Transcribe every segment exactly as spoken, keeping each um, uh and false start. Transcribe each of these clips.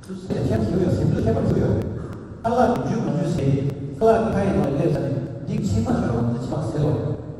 ཚུར་ཟེར་ཁྱེད་ཞུ་ཡོད་སེམས་ཚོར་ཁྱད་པར་ཚུར་ཡོད། ཁ་ལག་གི་འཇུ་མ་འཇུ་ཟེར། ཁ་ལག་གི་ཁ་ཡི་ནང་སླེབས་ས་ནས་འདི་ཕྱི་མ་ཞོར་འདི་ཕྱི་མ་ཟེར་ལོ།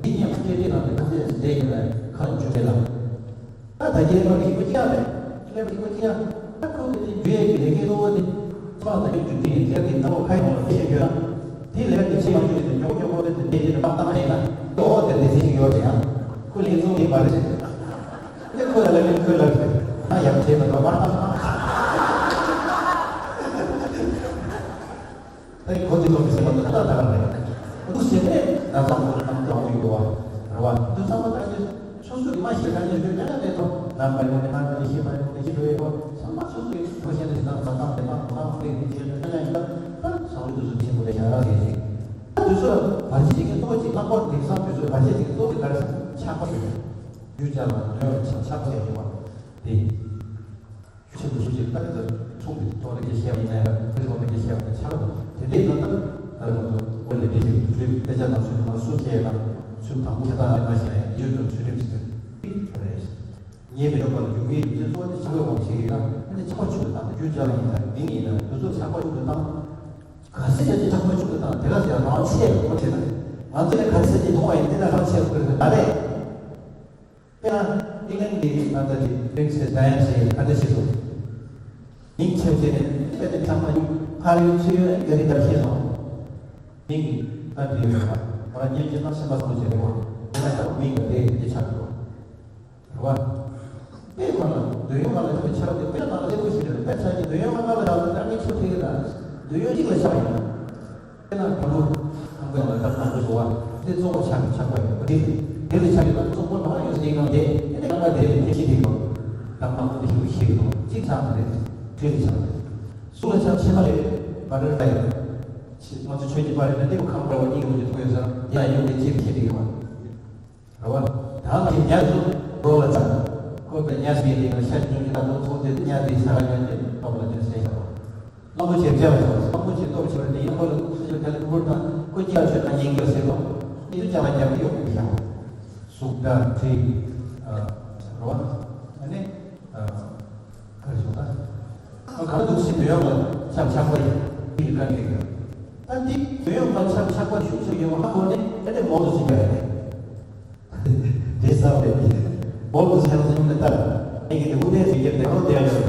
འདི་ཉམས་སྐྱེ་དེ་ནང་དུ་ཁ་ཟས་བསྡད་ཡོད་ན་ཁ་འཇུ་དེ་ལ། ད་ད་རྒྱལ་བ་གི་ཀོ་ཅི་ཡ་རེད། ཀླད་པ་གི་ཀོ་ཅི་ཡ། ད་ཁོ་གི་དེ་འཇུ་ཡས་ཀྱི་ལས་ཀའི་གཙོ་བོ་དེ། ཕྱི་མ་ད་ཡོད་རྒྱུ་དེ་ཡིན་ཟེར་དེ་ནང་ལོགས་ཁ་ཡི་ནང་ལ་ཤེས་ཡོད་ན། དེ་ལས་དེ་ཕྱི་མ་འཇུ་དེ་མགྱོགས་མགྱོགས་པོ་དེ་དེ་དེ་དེ་མ་བཏང་ཡིན་ན། ཨོ་དེ་དེ་ཚེ་ཞིག་ཡོད་རེད་ཡ། ཁོ་ལས་གཙོ་བོ་དེ་མ་རེད་ཟེར། ཨ་ནི་ཁོ་ལ་ལབ་ཡིན་ཁོས་ལབ་ཟེར། ང་ཡག་བྱས་མ་གཏོགས་མ་བཏང་། ད་ཡིན་ཁོ་དེ་ཚོ་གི་སེམས་པ་ད་ད་ད་རེད། ཁོ་ཚོ་ཞེ་ནས་ན་ཚ་མོ་ནང་དུ་འོང་ཡོད་པ་རེད་བ། དུ་ཚང་མ་ད་ཅི་སོ་སོ་གི་མ་ཤེས་ཁ་ཉེ་ཤོས་ཀྱང་ན་དེ་ཚོ་ནམ་པ་ཡོང་ནས་ང་ཚོ་ཤེས་པ་ཡོང་ནས་ཤེས་པ་ཡོད་པ་ཚང་མ་སོ་སོ་གི་ཁོ་ཤེས་ནས་ན་ཚ་དང་དེ་མ་དང་དེ་ནི་ཅི་ཡང་ད་ཚང་མ་དུ་ཚོ་ཆེན་པོ་རེད་ཤག་རེད་ཅིག་དུ་ཚོ་བར་ཆད་ཅིག་གི་ལྟོ་ཅིག་ལྷག་པར་དེང་སང་དུ་ཚོ་བར་ཆད་ཅིག་ལྟོ་གི་གར་ཆགས་པ་ཞིག་རེད། རྒྱུ་ཅག་ལ་འདོད་ཆགས་ཆགས་པ་ཞིག་ཡོད་པ་དེ། ཆེད་དུ་སུ་ཞིག་ལྟ་གི་ཚུགས་ཀྱི་ཐོག་ལ་སྐད་ཆ་བཤད་པ་ཡིན་ན་ཡང་ཁོ་ཚོ་ལ་སྐད་ཆ་བཤད་པ་ཆགས་པ་དེ་འདྲའི་ནང་ལྟར་ད་ལྟ་ང་ཚོ་དབུ་ལས་འདི་ཞིག་ཚུལ་དཔེ་ཆ་ནང་ཚུལ་ནང་སུ་སྐྱེས་ན་ཚུལ་དང་པོ་ཆ་ཚང་ལ་མ་ཤེས་ན་ཡིད་དུ་ཚུལ་ཁྲིམས་ཟེར་དེ་རེད། ངས་མི་འདོད་པ་ལ་རྒྱུ་མིའི་རྒྱུ་མཚན་གཙོ་བོ་དེ་ཆགས་པའི་དབང་ཞིག་ཡིན་ན་ཨ་ནི་ཆགས་པ་ཆུང་དུ་བཏང་རྒྱུ་ཅག་ལ་ཡིན་ན་མིང་ཡིན་ན་དུས་ཚོད་ཆགས་པ་ཆུང་དུ་བཏང་ག་ཚད་ཆགས་ཀྱི་ཆགས་པ་ཆུང་དུ་བཏང་དེ་ག་ཚད་རང་ཆད་ཡོང་བ་བྱས་ན་ང་ཚོ་ནས་ག་ཚད་ཀྱི་མཐོང་བ་ཡིན་དེ་ལ་རང་ཆད་དགོས་རེད་མ་རེད། དཔེར་ན་ཨིན་ལན་གྱི་ང་ཚོ་གི་པྲིན་སེ་སི་ཌའི་ཡན་ཞེས་ག་འདྲ་ཞིག་འདུག་མིང་ཆེ་ཆེ་ནས་དཔེ་དེ་ཚང་མ་ཕར་ཡུལ་ཚུར་ཡུལ་ག་རེ་ལྟར་ཤེས་སོང་། མིང་གི་ད་འདི་ཡོད་པ་ང་རང་སྙན་གྱི་ནང་སེམས་པ་བཟང་བྱེད་རེད་བ། དེ་ལ་ཡང་མིང་གི་དེ་དེ་ཆགས་འགྲོ་རེད་བ། དཔེ་ཁོ་ན་འདོད་ཡོན་ལྔ་ལ་ཆགས་པའི་ཆགས་པ་དེ་དཔེ་ནང་ལ་གླེང་བ་ཞིག་རེད་དཔེ་ཆ་གི་འདོད་ཡོན་ལྔ་ལ་ཆགས་པའི་ད་ངས་ཆོས་ཁྲིད་ཀྱི་ད་འདོད་ཡོན་གཅིག་ལ་ཆགས་ཡིན་ན། དེ་ན་དང་པོ་དང་པོ་ལ་ད་དང་པོ་བཟོ་བ་དེ་གཙོ་བོ་ཆགས་ཆགས་པ་ཡོད་པ་དེ་དེ་ལས་ཆགས་ཡོད་པ་གཙོ་བོ་ལ་ཡོད་ཟེར་གང་དེ་དེ་ནས་རྣམ་པ་དེ་ལས་དེ་ཤི་དེ་གང་དང་པོ་དེ་ཤི་བོ་ཤི་གི་དང་གཅིག་ཆགས་པ་རེད་དེ་ལས་ཆགས་པ་རེད། གཟུགས་ལ་ཆགས་ཕྱི་མ་རེད་བ་རེད་ལ་ཡོད། ང་ཚོ་ཆོས་ཀྱི་པ་རེད་ན་དེ་ཁམས་པ་བ་གཉིས་ཀྱི་ལོ་རྒྱུས་ཐུག་ཡོད་ས་དེ་ལ་ཡོད་དེ་གཅིག་ཤི་དེ་གི་བ། རེད་བ། ད་ལྟ་ཉ་ཚོ་རོ་ལ་ཚ། ཁོ་པའི་ཉ་སྤྱི་དེ་ལ་ཤ་ཅུང་ཅི་ད་དུང་ཚོགས་དེ་ཉ་དེ་ས་ག་ཉ་དེ་ལྟོགས་ལ་ཅུང་ཟད་ཤ་བ། གླང་པོ་ཆེ་བྱ་བ་ཚོ་གླང་པོ་ཆེ་སྟོབས་ཆེ་བ་དེ་ཡང་ཁོ་ལ་ཁུ་ཚུར་དེ་ལ་ཁུར་དང་ཁོ་ཅི་ཡ་ཆོད་ན་ཉིན་གྱི་ཟེར་བ། ཨི་ཚོ་ཅ་ལ་རྒྱབ་ཀྱི་ཡོད་པའི་ཤ་བ། གཟུགས་སྒྲ་དྲི། རེད་བ། ཨ་ནི། ག་རེ་ཞུ་ད། ཨ་ག་རེ་འདུག་ཟེར་འདོད་ཡོན་ལ་ཆགས་ཆགས་པ་ཡིན། དེ་གི་དཀའ་ངལ་ཡོད། ད་འདི་འདོད་ཡོན་ལ་ཆགས་ཆགས་པ་ཤུགས་ཆེ་ཡོད་པ་ཧ་གོ་ནས་ཨ་ནི་མོལ་དུ་ཕྱིན་པ་རེད། དེ་ས་རེད། མོལ་དུ་ཕྱིན་ཟིན་ནས་ལྟར་ངེད་ཀྱི་དེ་དབུ་ལྡན་ཟེར་གྱི་དེ་གང་དེ་ཡང་ཡོད།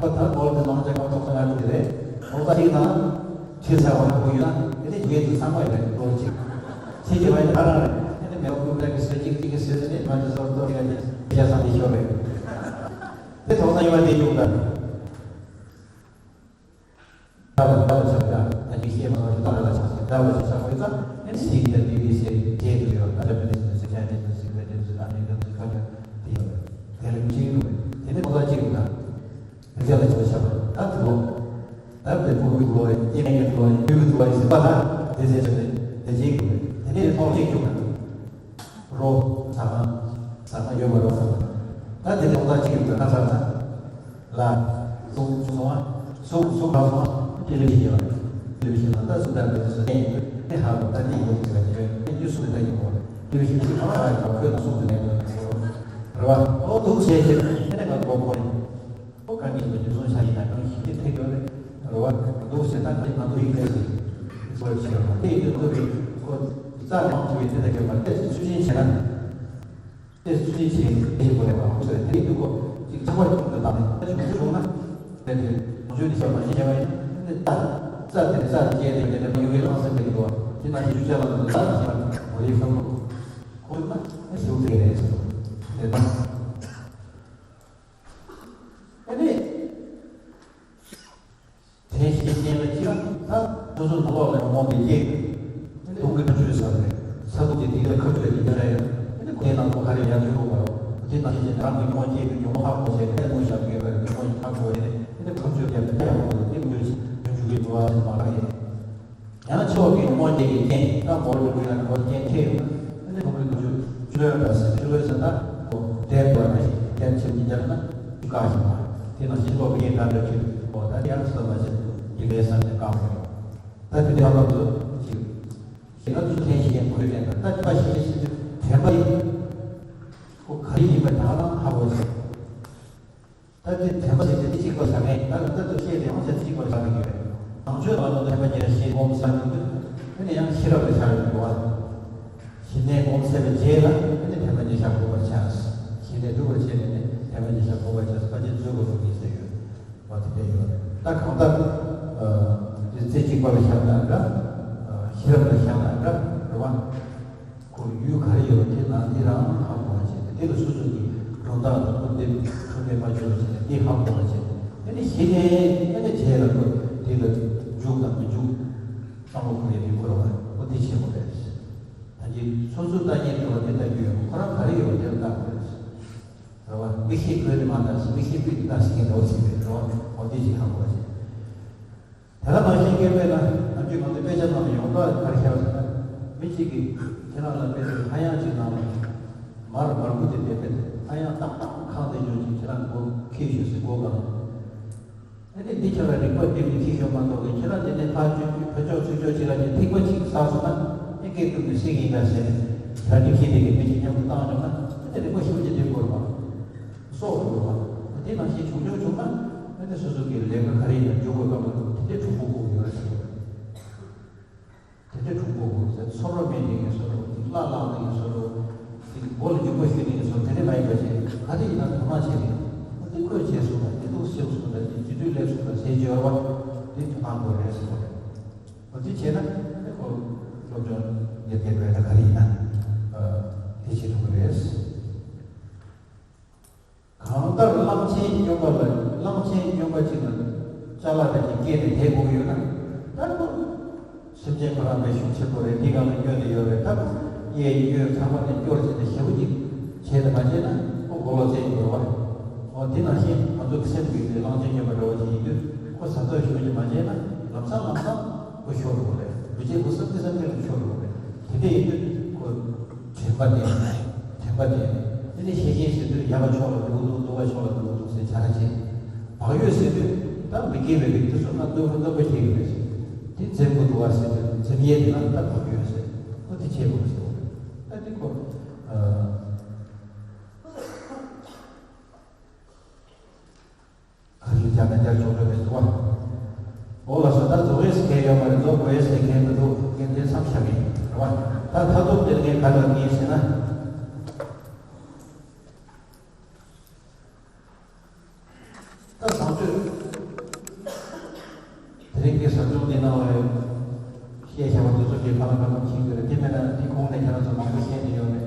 ད་ད་མོལ་དུ་ནང་ཆ་གང་ཐོག་ས་ང་དེ་རེད། མོལ་ས་ཞིག་དང་ཁྱེད་ས་བ་ཧ་གོ་ཡོད་ན་ཨ་ནི་ངེད་ཀྱི་ཚང་མ་ཡོད་རེད་མོལ་ཅིག་ཁྱེད་ཀྱི་བ་ཡིན་ཧ་རང་རེད། ཨ་ནི་མེ་ལོ་ཀུན་ད་གི་ཟེར་གཅིག་གཅིག་གི་ཟེར་ནས་མ་དེ་ཟོར་དོར་ཡ་དེ་རྒྱ་ས་དེ་ཤོར་རེད། དེ་ཐོག་ན་ཡོད་པ་དེ་ཡོད་ད། ད་ལ་ད་ལ་ཆགས་ད་ད་ཅིག་ཤེས་མ་བ་ད་ལ་ཆགས་ད་ལ་ཆགས་ཆགས་པའི་ད་ནི་སི་ཏི་ད་བི་བི་སི་ཇེ་དུ་ཡོད་ད་ལ་བི་དི་སི་ཅན་ནེལ་སི་ཀེ་ཏི་སི་ཨ་མེ་རི་ཀན་སི་ཁ་ཆ་དེ་ཡོད་དེ་རིམ་ཅིག་ཡོད་དེ་ནི་ཁོ་ད་ཅིག་ཡོད་ད། དེ་ལ་ཆགས་ཆགས་ད་དུ་ད་དེ་ཕུག་གི་ལོ་ཡི་སྐྱེ་ངན་གྱི་ལོ་ཡི་དུས་ཀྱི་ལོ་ཡི་ཟིན་པ་ད་དེ་ཟེར་ཆ་དེ་དེ་ཅིག་ཡོད་དེ་ནི་ཐོག་ཅིག་ཡོད་ད། རོ། ཟ་ཁང་། ཟ་ཁང་ཡོད་པ་རོ། ད་དེ་ལོག་ལྟ་གཅིག་ཡོད་ན་ཁ་ཚར་ན། ལ། སུ་སོང་བ། སུ་སུ་ག་སོང་བ། དེ་ལས་ཤེས་ཡོད། དེ་ལས་ཤེས་ན་ད་སུ་ད་དེ་སུ་དེ་ཡིན་དེ་ཧ་གོ་ད་དེ་ཡོད་ཟེར་བ་དེ་དེ་སུ་ད་ཡིན་གོ་དེ་ལས་ཤེས་ན་ཁ་ཧ་གོ་ཁོས་ན་སུ་དེ་ཡིན་གོ་རེད་བ། ཨོ་འདུག་བྱས་ཏེ་དེ་ནས་ང་གོ་གོ་ཡིན། ཁོ་གང་ཡིན་པ་དེ་ཚོ་ཤ་ཡིན་ན་གང་ཞིག་དེ་ཐེག་ཡོད་རེད། རེད་བ། འདུག་ཟེར་ན་དེ་ང་ཚོ་ཡིན་ནས་ཟེར། ཁོ་ཆེ་བ་དེ་ཡིན་དུས་ཁོ་རྩ་མང་ཆེ་བའི་དེ་ལ་སྐྱོན་པ་དེ་ཚོ་ཚུལ་ཆེན་བྱས་ན། དེ་ཚུལ་ཆེན་བྱས་དེ་ཡིན་པ་རེད་བ། ཁོ་ཚོས་དེ་ཡིན་དུས་ཁོ་ཅིག་ཚང་མ་ཁྱུང་དུ་བཏང་ནས་ད་ཁྱུང་དུ་བྱུང་ན། དེ་དེ་ལོངས་སྤྱོད་དེ་བྱས་པ་ཞིག་བྱས་པ་ཡིན་ན་རྩ་རྩ་དེ་རྩ་དེ་སྐྱེས་དེ་དེ་ལ་ཡུལ་བའི་རང་སེམས་དེ་འགྲོ་བ་དེ་ན་ཞིག་ཆུ་ཆ་ལ་རྩ་དེ་བྱས་པ་འོ་ཡིག་བསམ་བློ་ཁོ་ཡིན་ན་ཞིག་དེ་རེད་ཟེར་དེ་ན། ཨ་ནི། དེ་ཤེས་ཅན་ལ་ཅི་ལ་ད་སོ་སོ་ནང་ལོགས་ལ་ཉོན་མོངས་དེ་སྐྱེས། ཨ་ནི་སྡུག་གི་ཁ་ཆུ་ཟ་རེད། ས་སྡུག་དེ་དེ་ལ་ཁ་ཆུ་ལ་ཉིན་ལ་ཡོད། ཨ་ནི་དེ་ནང་ལོགས་ཧ་རེ་ཡར་ཆུ་རུ་བ་རོ། དེ་ནང་བཞིན་རང་གི་ཉོན་མོངས་སྐྱེས་དུས་ཉོན་མོངས་ཧ་གོ་བྱས་ནས་ཉོན་མོངས་ཞབས་ཀྱི་ཡོད་པ་རེད། ཉོན་མོངས་ཧ་གོ་བྱས་ནས་ཨ་ནི་ཁ་ཆུ་ཡར་ཡར་ཧ་གོ་བྱས་ནས་ཉོན་ཆུ་གི་འགྲོ་བ་ཟིན་མ་ཁ་ཡིན། ཡང་ཕྱོགས་ཀྱི་ཉོན་མོངས་ཅན་གྱི་རྐྱེན་ད་མོར་ལུག་ལ་མོར་རྐྱེན་ཐེབས་ཡོང་ན་ཨ་ནི་ཁོང་གི་ཁ་ཆུ་ཆུ་ལོའི་བར་སྲིད་ཆུ་ལོའི་ས་ད་ཁོ་དེར་བར་ན་ཞིག་དེར་ཆེ་མི་འཇག་ན་བཀག་ཞིག་མ་དེ་ནང་བཞིན་ལོ་བའི་ད་འདྲ་ཁྱེར་ཁོ་ད་དེ་ཡང་སོ་མ་ཆེ་དེ་ལས་སམ་ནས་བཀག་མོ་ཡོང་ད་དེ་དེ་ཧ་ལམ་དུ་ཅིག་ཞེ་ན་དུ་ཐེན་ཞིག་ཡང་ཁོའི་ལན་ད་ད་ཁ་ཞིག་ཞིག་དྲན་པ་ཡིན་ཁོ་ག་རེ་ཡིན་པ་ད་ཧ་ལམ་ཧ་གོ་ཞིག་ད་ ད་དེ་དྲན་པ་བྱས་ཏེ་གཅིག་པ་བྱ་མེད། ད་ལྟ་དུ་བཤད་དེ་ཡང་ཆ་གཅིག་པ་བྱ་མི་དགོས། ནང་ཆོས་ལ་ལ་དྲན་པ་བརྒྱབ་ཤེས་སྒོམ་བྱ་མི་དགོས། དེ་ནས་ཡང་ཤེས་རབ་ལ་བྱ་མི་དགོས་པ། ཞི་གནས་སྒོམ་ཚར་བའི་རྗེས་ལ་དེ་ནས་དྲན་པ་ཉེར་བཞག་དགོས་པར་བྱ། ཞི་གནས་སྒྲུབ་པར་བྱས་ནས་ནི་དྲན་པ་ཉེར་བཞག་དགོས་པར་བྱ། དཔེ་ཆ་འཛུལ་དགོས་རུང་ཉེས་ཟེར་ཡོད་པ་དེ་འདྲ་ཡོད་རེད། ད་གང་ལྟར་དེ་རྩེ་གཅིག་པ་ལ་བཞག་ན་འདྲ། ཤེས་རབ་ལ་བཞག་ན་འདྲ་རེད་བ། ཁོ་ཡུལ་ག་རེ་ཡོད་པ་དེ་ནང་འདི་རང་ཧ་གོ་བ་བྱས་ཏེ། དེ་ལ་སོ་སོ་གི་སྒྲོ་བཏགས་དང་སྐུར་འདེབས་འཁྲུལ་པས་མ་བསྒྱུར་བ་བྱས་ཏེ་འདི་ཧ་གོ་བ་བྱས་ཏེ། དེ་ནི་གཞི་ནས་དེ་ནི་བྱས་ལ་ཁོ་དེ་ལ་འཇུག་དང་མི་འཇུག་བསམ་བློ་འཁོར་ཡས་དེ་ཁོ་ར་བ་ཁོ་དེ་བྱེད་དགོས་རེད། ད་གི་སོ་སོའི་ལྟ་ཉེས་འཁྲུལ་བ་དེ་ལྟ་རྒྱུ་ཡོད་ཁོ་རང་ག་རེ་ཡོད་པ་དེ་ལ་ལྟ་དགོས་རེད། རེད་བ། མིག་ཤེས་གོས་ནི་མ་ལྟ་ཞིག་མིག་ཤེས་པའི་ལྟ་ཞིག་གི་འདྲ་བོ་ཞིག་རེད། རེད་བ། འོ་དེ་ཅིག་ཧ་གོ་བ་བྱས། དེ་ལ་མ་ཤེས་མཁན་པས་ན་ནམ་རྒྱུན་ང་ཚོའི་དཔེ་ཆ་ནང་ལ་ཡོངས་གྲགས་ག་རེ་བཤད་ཟེར་ན། མི་གཅིག་གིས་ཁྱེད་རང་ལ་དཔེ་དེ་ཧ་ཡང་གཅིག་ནང་ལ་མར་མར་ཁུ་དེ་བསྡད་པས་ཧ་ཡང་ཏག་ཏག་ཁང་དེ་ཉོ་ཅིག་ཁྱེད་རང་མགོ་ཁེལ་ཤོག་ཟེར། མགོ་གང་། ཨ་ནི་འདི་ཁྱེད་རང་རིག་པ་འདི་མི་ཁེལ་ཤོག་མ་གཏོགས་ཀྱི་ཁྱེད་རང་འདི་ནས་ཕར་བཅུག་ཕར་ཕྱོགས་ཚུར་ཕྱོགས་བྱེད་ལ་ནི་ཐིགས་པ་གཅིག་ཟགས་སོང་ན་ཨེ་སྐད་སྒྲུབ་ནས་སྲིད་ཡིན་ད་ཟེར་ནས་ད་འདི་ཁེལ་དེ་གི་མི་གཅིག་མཉམ་དུ་བཏང་བྱུང་ན་ཨ་ནི་རིག་པ་ཞིབ་ཅིག་འདེབས་དགོས་རེད་བ། སོགས་ཡོད་པ། དེ་ནང་བཞིན་བྱུང་ཆོག་བྱུང་ན་ཨ་ནི་སོ་སོ་གི་ལས་ཀ་ག་རེ་ཡིན་ན་འཇུག་པའི་སྐབས་ལ་དེ་འདྲའི་གྲུང་པོ་དགོས་ཡོད་རེད་ཟེར། དེ་འདྲའི་གྲུང་པོ་དགོས་ཟེར། ཚོར་བ་མེད་ནི་ཡིན་བཟོ་འདྲ། དེ་བླ་བླངས་ནི་ཡིན་བཟོ་འདྲ། དེ་མགོ་ལ་རྒྱུག་པ་གཞུ་ནི་ཡིན་བཟོ་འདྲ། དེ་འདྲ་མ་ཡིན་པ་ཞིག་ག་རེ་ཡིན་ན་དོ་སྣང་བྱས་ནས་དེ་ཁོས་བྱས་སོང་ད་དེ་འདུག་ཤེས་སོང་ད་དེ་ཇི་དུས་ལེགས་སོང་ད་ཟེར་རྒྱུ་ཡོད་པ་དེ་དོ་སྣང་དགོས་རེད་ཟེར་བ་རེད། འོ་དེ་བྱས་ན་ཁོ་སློབ་སྦྱོང་ཡར་རྒྱས་པའི་ད་ག་རེ་ཡིན་ན་དེ་བྱེད་ཐུབ་ཀྱི་རེད། གང་ལྟར་གླང་ཆེན་སྨྱོན་པ་ལ་གླང་ཆེན་སྨྱོན་པ་ཅིག་ལ་ཅ་ལག་དེ་ཅིག་སྐྱེས་ཏེ་བསྡད་དགོས་ཡོད་ན་ད་ཁོ་སེམས་ཅན་ཁོ་རང་པའི་ཤུགས་ཆེན་པོ་རེད། འདི་གང་ལ་སྨྱོན་ཏེ་ཡོད་རེད། ད་ཁོ་གཡས་སྨྱོན་ཚང་མ་ནས་སྐྱོར་བྱས་ཏེ་ཞེ་པོ་ཅིག་བྱས་ཏེ་མ་བྱས་ན་ཁོ་མགོ་ལོག་བཙལ་གྱི་ཡོད་བ། འོ་དེ་ནང་བཞིན་ང་ཚོ་སེམས་ཀྱི་གླང་ཆེན་སྨྱོན་པ་འདྲ་བོ་ཅིག་ཡིན་དུས་ཁོ་གཟབ་གཟབ་ཞེ་པོ་ཅིག་མ་བྱས་ན་ལམ་སང་ལམ་སང་ཁོ་ཤོར་འགྲོ་གི་རེད། འདུ་བྱེད་ཁོ་བསམ་གྱི་བསམ་གྱི་ལ་ཤོར་འགྲོ་གི་རེད། དེ་འདྲ་ཡིན་དུས་ཁོ་དྲན་པ་བསྟེན་ནས་དྲན་པ་བསྟེན་ནས་དེ་ནས་ཤེས་བཞིན་ཟེར་དུས་ཡག་པ་ཕྱོགས་ལ་འགྲོ་གི་འདུག་སྡུག་པ་ཕྱོགས་ལ་འགྲོ་གི་འདུག་ཟེར་བྱ་ར་བྱེད། བག་ཡོད་ཟེར་དུས་ད་མི་དགེ་བའི་རིགས་དེ་ཚོ་ལ་གནོད་པ་གནོད་པ་སྐྱེལ་གི་རེད། དེ་འཛེམ་དགོས་འདུག་བ་ཟེར་དུས་འཛེམ་ཡས་དེ་ལ་ད་བག་ཡོད་ཟེར། ཁོ་དེ་བྱེད་དགོས་ཟེར། ད་དེ་ཁོ་ཨ། ག་རེ་ལ་སྦྱར་ན་སྦྱར་ཆོག་འགྲོ་མི་འདུག་བ། འོ་ལགས་སོ། ད་རྫོགས་ཡས་ཟེར་མཁན་ཡོད་མ་རེད། རྫོགས་དགོས་ཡས་ཟེར་མཁན་མི་འདུག་ངས་དེ་མཚམས་བཞག་གི་ཡིན་རེད་བ། ད་མཐར་ཐུག་དེ་ངས་ག་རེ་ལབ་ཀྱི་ཡིན་ཟེར་ན། ད་བཟང་སྤྱོད། དེ་རིང་གི་ཟབ་སྦྱོང་འདི་གནང་བའི་བཤད་བྱ་བ་དེ་ཚོ་གི་གང་ལ་གང་འཚམ་ཤེས་ཀྱི་རེད། དེ་མེད་ན་དེ་གོང་ནས་ཁྱེད་རང་ཚོ་མང་པོ་བཤད་ནས་ཡོད་རེད།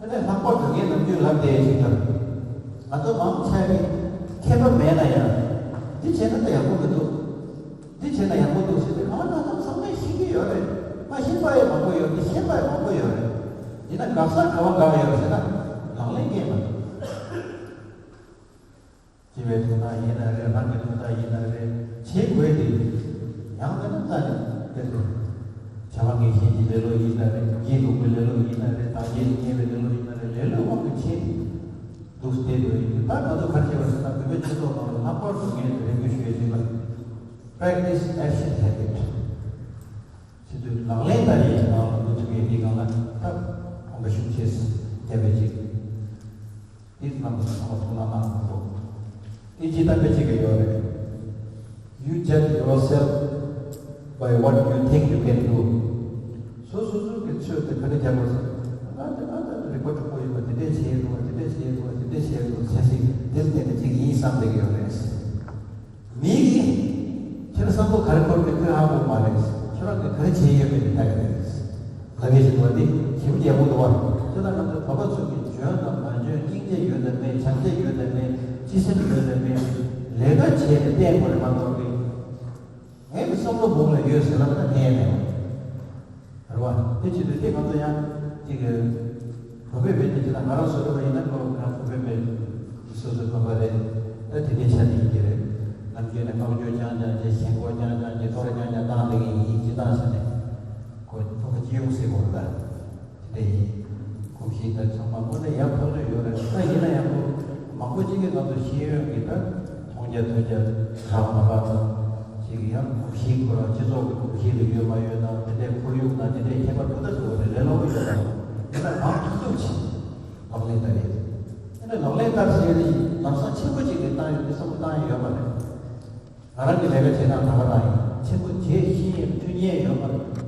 ཨ་ནི་ལྷག་པར་དུ་ངས་ནམ་རྒྱུན་ལབ་བསྡད་ཅིག་ལ། ང་ཚོ་མང་ཆེ་གིས་མཁས་པ་མེད་ན་ཡང་འདི་བྱས་ན་ད་ཡག་པོ་མི་འདུག་འདི་བྱས་ན་ཡག་པོ་འདུག་ཟེར་ཏེ་གང་ལ་གང་འཚམ་ཚང་མས་ཤེས་ཀྱི་ཡོད་རེད། མ་ཤེས་པ་ཡང་མང་པོ་ཡོད་དེ་ཤེས་པ་ཡང་མང་པོ་ཡོད་རེད། ཡིན་ན་འགག་ས་ག་བ་འགག་ཡོད་རེད་ཟེར་ན་ལག་ལེན་རྙེད་མ་ཐུབ། སྤྱི་པའི་དོན་དག་ཡིན་ན་རེད། རང་གི་དོན་དག་ཡིན་ན་རེད། བྱེད་དགོས་དེ། ཡང་མིན་ན་རྩ་ནས་དཔེར་ན། བྱ་བ་ངན་ཞེན་གྱི་ལེ་ལོ་ཡིན་ན་རེད། བགྱིས་དགོས་པའི་ལེ་ལོ་ཡིན་ན་རེད། བདག་གིས་ཉེས་པའི་ལེ་ལོ་ཡིན་ན་རེད། ལེ་ལོའི་དབང་གིས་བྱེད་འདུག་བསྡད་དགོས་ཡིན། ད་ང་ཚོ་ག་རེ་བྱེད་པ་ཟེར་ན་བོད་པའི་སྤྱི་ཚོགས་ནང་ལ་ལྷག་པར་དུ་ངས་རེ་སྐུལ་ཞུ་ཡས་ཅིག་ལ། Practice action habit། བྱེད་དུས་ལག་ལེན་བསྟར་ཡས་ནང་ལ་འགོ་ཚུགས་ཡས་འདི་སྒང་ལ་ད་གོམ་པ་ཤུགས་ཆེ་རྒྱབ་པའི་ཅིག་འདི་རྣམ་པ་ཚང་མ་ཐུགས་སྣང་གནང་དགོས་འདུག་ཨིན་ཇི་གཏམ་དཔེ་ཅིག་གི་ཡོད་རེད། You judge yourself by what you think you can do. སོ་སོ་སོ་གི་ཚོད་དེ་ག་འདྲ་རྒྱག་དགོས་ཟེར། ང་དེ་ང་ད་རིག་པ་གྲུང་པོ་ཡིན་པ་དེ་འདྲས་བྱེད་ཡས་འདུག་བ། དེ་འདྲས་བྱེད་ཡས་འདུག་བ། དེ་འདྲས་བྱེད་ཡས་འདུག་བ་ཟེར་ཟིན་དེ་ལ་བརྟེན་ནས་ཅིག་ཡིན་བསམ་བསྡད་ཀྱི་ཡོད་རེད། མི་གིས་ཁྱེད་རང་བསམ་བློ་ག་རེ་འཁོར་གྱི་ཁོས་ཧ་གོ་མ་རེད། ཁྱོད་རང་གིས་ག་རེ་བྱེད་ཡོད་མེད་དེ་ལྟ་གི་རེད། ལབ་ཡས་ཟེར་བ་འདི་ཞེ་པོ་ཡག་པོ་འདུག་བ། ཁྱེད་རང་ང་ཚོ་བོད་པ་ཚོ་གིས་འཇོན་དང་མ་འཇོན། སྙིང་རྗེ་ཡོད་དང་མེད། བྱམས་བརྩེ་ཡོད་དང་མེད། སྤྱི་སེམས་ཡོད་དང་མེད། ལས་ཀ་བྱས་ནས་བསྟན་དགོས་རེད་མ་གཏོགས་ཀྱི། ངའི་བསམ་བློ་བོང་ལ་ཡོད་ཟེར་ལབ་ན་ནས་མེད་པ། རེད་བ། དེ་བྱེད་དུས་དེ་ང་ཚོ་ཡང་ཅིག་གི་བོད་པའི་མི་དེ་ཅི་ལ་ང་རང་བཟོ་འདྲ་བ་ཡིན་ན་ཁོ་ང་བོད་པའི་མི་སོ་སོའི་བོད་པ་རེད། ད་དེ་འདྲའི་ཆ་དེ་ཡིན་གྱི་རེད། ནམ་རྒྱུན་ནས་བཀའ་བཀྱོན་རྐྱང་རྐྱང་བྱས། ཞེན་ཁོག་རྐྱང་རྐྱང་བྱས། གཏོར་རྐྱང་རྐྱང་བཏང་བསྡད་མཁན་ཡིན། སྤྱི་བཏང་ཆ་ནས་ཁོ་བོད་པ་སྤྱི་ཡོངས་ཟེར་དགོས་རེད་ད། དེ་འདྲ་ཡིན། གོམས་གཤིས་ད་ཚང་མ་དངོས་གནས་ཡག་ཐག་ཆོད་ཡོད་རེད། ད་ཡིན་ན་ཡང་ཁོ་མང་པོ་ཅིག་གིས་ང་ཚོ་ཤེས་ཡོན་གྱི་ད་མཐོང་རྒྱ་ཐོས་རྒྱ་རག་མ་རག་དང་། ཅིག་ཡང་གོམས་གཤིས་ཁོ་རང་སྤྱི་ཚོགས་ཀྱི་གོམས་གཤིས་ལ་ཡོད་མ་ཡོད་དང་། དེ་འདྲའི་ཁོར་ཡུག་དང་དེ་འདྲའི་ཁྱད་པར་འདུག་ད་ཟེར་བ་རེད། ལས་སླ་པོ་ཡོད་དང་། ཡིན་ན་གང་ཐུབ་ཐུབ་བྱེད། ལག་ལེན་བསྟར་ཡས། ཡིན་ན་ལག་ལེན་བསྟར་ཟེར་ནས་ལ་ ལམ་སང་ཆེན་པོ་ཅིག་ལ་བཏང་ཡོད་དུས་བསམ་བློ་བཏང་ཡོད་མ་རེད། ང་རང་གི་ལས་ཀ་བྱེད་སྟངས་ད་ག་རང་ཡིན། ཆེན་པོ་བྱེད་ཤེས་ཡོད་མཐུན་རྐྱེན་ཡོད་མ་རེད།